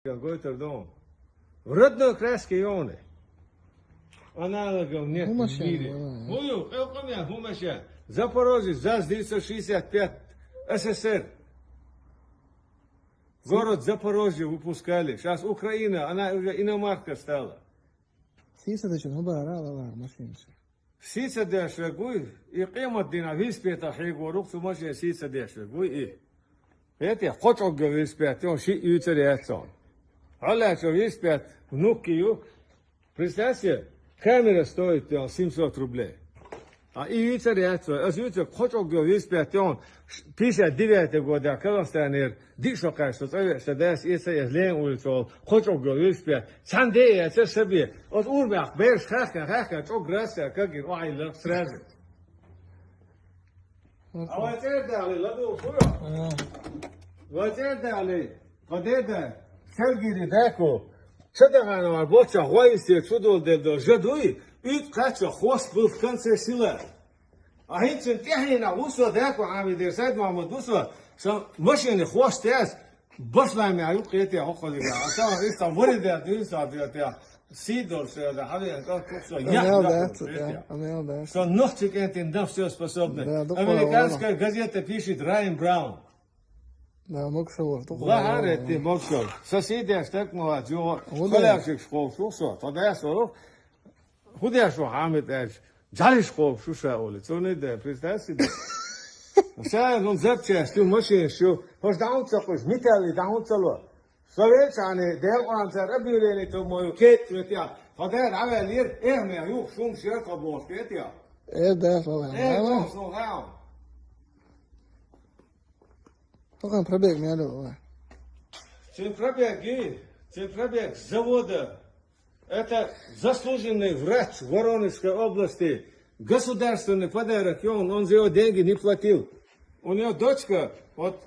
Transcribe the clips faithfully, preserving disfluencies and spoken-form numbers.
Гойтар дон. В родной краски ёне. Аналогов нет в мире. Хумаша, да. Хую, э, хумя, хумаша. Запорожец, ЗАЗ девятьсот шестьдесят пять, СССР. Город Запорожье выпускали. Сейчас Украина, она уже иномарка стала. Сисадешан хӀубара алалар машинаш. Сисадеш вегуй, и къемат дина велосипеда хьегорух цу машина сисадеш вегуй и. Эти кхо чӀогга велосипед, ён ши юйцар яцон. Хьалачо велосипед внуки ю. Представь себе, камера стоит ён семьсот рублей. А и юйцар яцон, аз юйцар кхо чӀогга велосипед, ён пятьдесят девятый года Казахстанер Диъ шо кхаьчча цӀа веъча дас эца эзлен улицол кхо чӀогга велосипед. Цхьан де яцар сабе. Оцу урмех бераш хаьхкина, хаьхкина, чӀогга расса кагина охьайилларх сразу. А вай цӀердали ладугӀу шу? Вай цӀердали, кхо деда, Сергири даько, ша дахана вар боча гӀойсте чудолделла жа дуй, уьд кхачча хвост был в конце села. А хӀинцун тӀаьхьенах ву со, даько Хьамидера, Сайд-Махьмуд ву со, сан машина хвост яц, башлами а юккъе тӀе хӀокхузига. А сан иштта вари дер дуьйна со, дер тӀе. Сий долуш, э, да, хьавеана, кӀант ву со, яхь Амел даккха дац, да, тӀе. Амел дац. Сан нохчи кӀентан да всё способный. Да, дукха Американская вала. Газета пишет Райан Браун. Да, могуш вара, дукха вала. Лахьара эттий могуш вара. Сан сий деш стаг ма вац, юха, хӀун деш? Халявшикаш кхобуш ву со, тхо деш вара. ХӀун деш ву Хьамид аьлча, жӀалиш кхобуш ву ша олий. Цунна и де, представь себе. Ша, ну, запчасть ю, машинаш ю, хӀорш дӀахӀунца кхуьш, металли дӀахӀунца ло. Со велча хьани, Делан Къуръан цара объявление ту мо ю, кет цветя. Хьо дера дӀаваьллера, эхме юха шун шер тхо бохуш кет я. Э, да, слава. Э, да, слава. Какой пробег, мя лю, ой. Цуьнан пробег, и, цуьнан пробег с завода. Это заслуженный врач Воронежской области. Государственный подарок, и он, он за его деньги не платил. У него дочка, вот,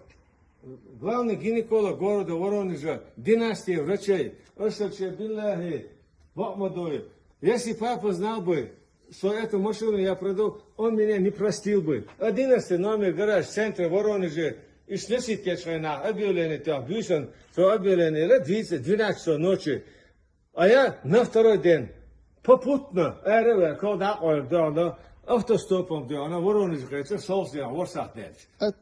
главный гинеколог города Воронежа, династия врачей, Ашраче Биллахи Бахмадуев. Если папа знал бы, что эту машину я продал, он меня не простил бы. Одиннадцатый номер гараж центра Воронежа, и сносить кечхайна объявление, то буьйсан, то объявление, ла двадцать, двенадцать часов ночи. А я на второй день попутно, аэрове, кол дӀакъойр доьгӀна, автостопом доьгӀна, Воронеж кхеча, совсем ворсах дерч. От,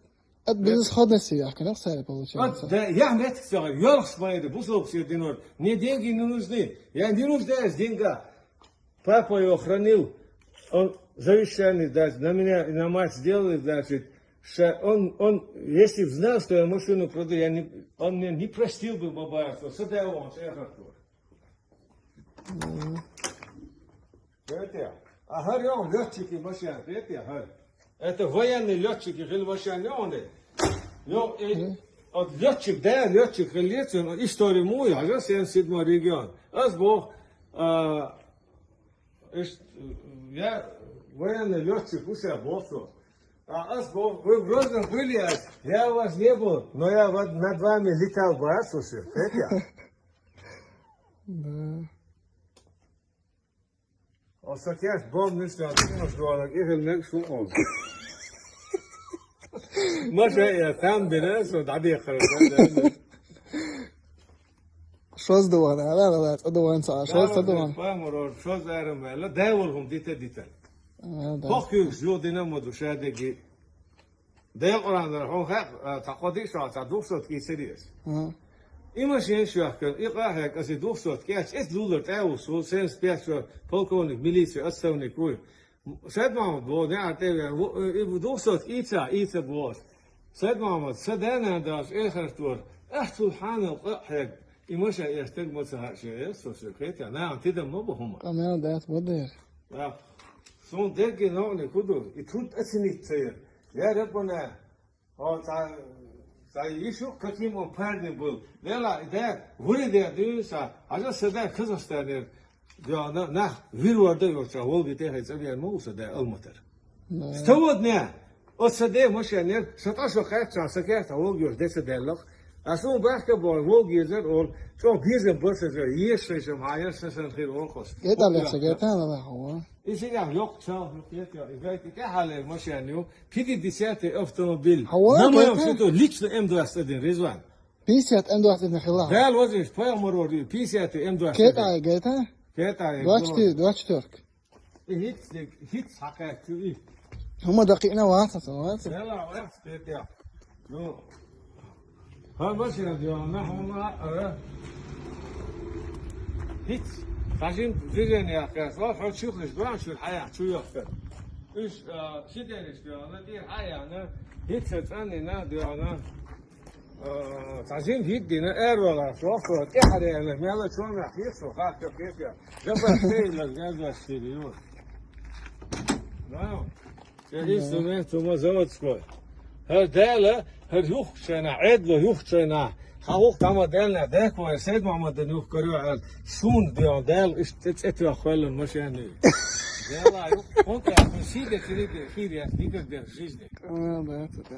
от безысходности яхкина цара получается. От, да, я метк цара, йолхс майда, бусалб все динор. Мне деньги не нужны. Я не нуждаюсь в деньгах. Папа его хранил, он завещание, значит, на меня и на мать сделали, значит, ша-, он, он, если б знал, что я машину продаю, я не, он мне не простил бы, бабаевство, садаьвон, цӀе хартур. Мгм. Хетя? А хӀара йогӀу летчики машен, хетя, хӀара? Это военный летчики хила машен йогӀу. Йо, э, мгм. От летчик, да, летчик хила лецун, история муй, хьажа, семьдесят седьмой регион. Аз бох, а, иш-, я военный летчик, уж я бох со. А аз бох, вы в Грозном были, а я у вас не был, но я вот над вами летал, бац, слушай, хетя? Да. Оцу кечбоннаш дан тӀехьа долу, и хила мегаш ву хьуна. Маша я там бина, со дӀадехара. Шозза ду ван, ала, ала, ала, цӀа ду ван, цӀа, шозза ца ду ван. Памуро, шозза арам аьлла, дайвал хӀума дита, дита. А, да. Хохкуьйгаш юха дина ма ду, ша дерриге. Делан Къуръанара хьуна хаьа, а, цхьа кхо-диъ шо, цхьа двухсотка ийцира аса. Мгм. И машинаш йохкар, и къахьега аса и двухсотка эцча, эца лулара тӀе а вуссу, семьдесят пять шо полковник милиции, отставник вуй. Сайд-Махьмуд боху, неӀар тӀе а веана, ву-, и двухсотка ийца, ийца боху аса. Сайд-Махьмуд, сан да-нана далчу эхарт вара, ахь цул хьанал къа а хьега, и машен эцна стаг ма ца хаьа шен, эцна со шен, хетта, нахана тидам ма бу хӀума. Къамел дац, ма дера. А, суна дерриге новкъане хӀун ду, и труд оценить ца яра. Я Раббана, хьо цхьа, цхьа йишу каким он парнем был. Вела, и да, вури де дуьйна сан, хьажа сан да Казахстанера, да, на, нах вир вар да йолча, Волги тӀе хӀай цӀа веана ма ву сан да Алматара. Да. Стоводня! Оцу сан ден машенера, сан тӀе шо кхаьчча, сан кехат Волгера де ца даьллакх. А суна бахка а бохуш, Волга езар олу, чӀогӀа безам бара сан, еза шайшам хьан яра, сан санна хир олу кхо. ГетӀа леца, гетӀа ла хьо. И сигах йоккха чалх ю кхетта, и гайти тӀаьхьалера машен ю, пятидесятый автомобиль. Хьо, на моём счету лично М двадцать один, Ризван. Пятьдесят М двадцать один хилла. Дала везача пайхамара вар, пятьдесят М двадцать один. КетӀа гайта? КетӀа. Двадцать четыре, двадцать четыре. И хӀинца, хӀинца хьакхаьчча и. ХӀума даккхийна вац, вац. Дала вац, Петя. Ну, хӀара машина дена, хӀума, ара. ХӀинца, тажин движение яхкар, хӀара чухлиш, гуам шур хьаяхь, чу яхкар. Уж, а, ши дерриш дена, тӀера хьаяхьна, хӀинца цӀаннина дена. Э, цхьа жима хӀитта дина, аравала, шофер, тӀехьара яьлла, мел чомехь хеташ, хахка кхетя. Жаба хейла, газвас сири, ю. Да. Я инструмент, ума заводской. ХӀара Дала, хӀара юхачайна, Ӏедало юхачайна. Хьа хӀух тама Дала, дехко, Сайд Мухьаммадан юх каро, хӀара сун ден, Дала, иштта цӀе-, цӀе тӀехуьллан машен. Дала, юх, он как, он сидя, сидя, хир, я никогда в жизни. А, да, это да.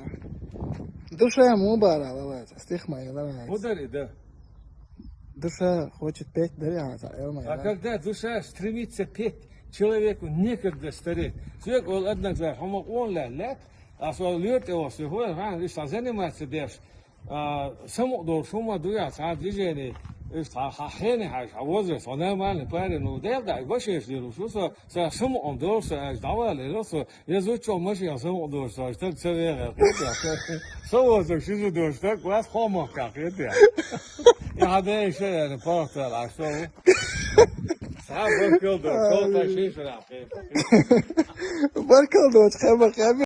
Душа мубара, лалайца, стих мой, лалайца. Удари, да. Душа хочет петь, дари, а, это, э, моя, а да? Когда душа стремится петь, человеку некогда стареть. Человек, он, однако, хӀума он ла, ла, а со лёрт его, всё, хой, ха, и ша занимается дальше. А, саму долуш хӀума ду я, цхьа движение, и ша, ха, хене хьаьжа, хьа возраст, он нормальный парень, ну, дел, да, и вообще, если, ну, что, со, со, саму он долуш, со, аж давай, или, со, я звучал машина, саму долуш, со, так, со, я, я, я, со, вот, так, что же долуш, так, вас, хомок, как, это, я. Я, да, ещё, я, не понял, а что, вы? Сам выкрыл, да, что, так, что, что, да, Баркалла долчу хабар, хабар.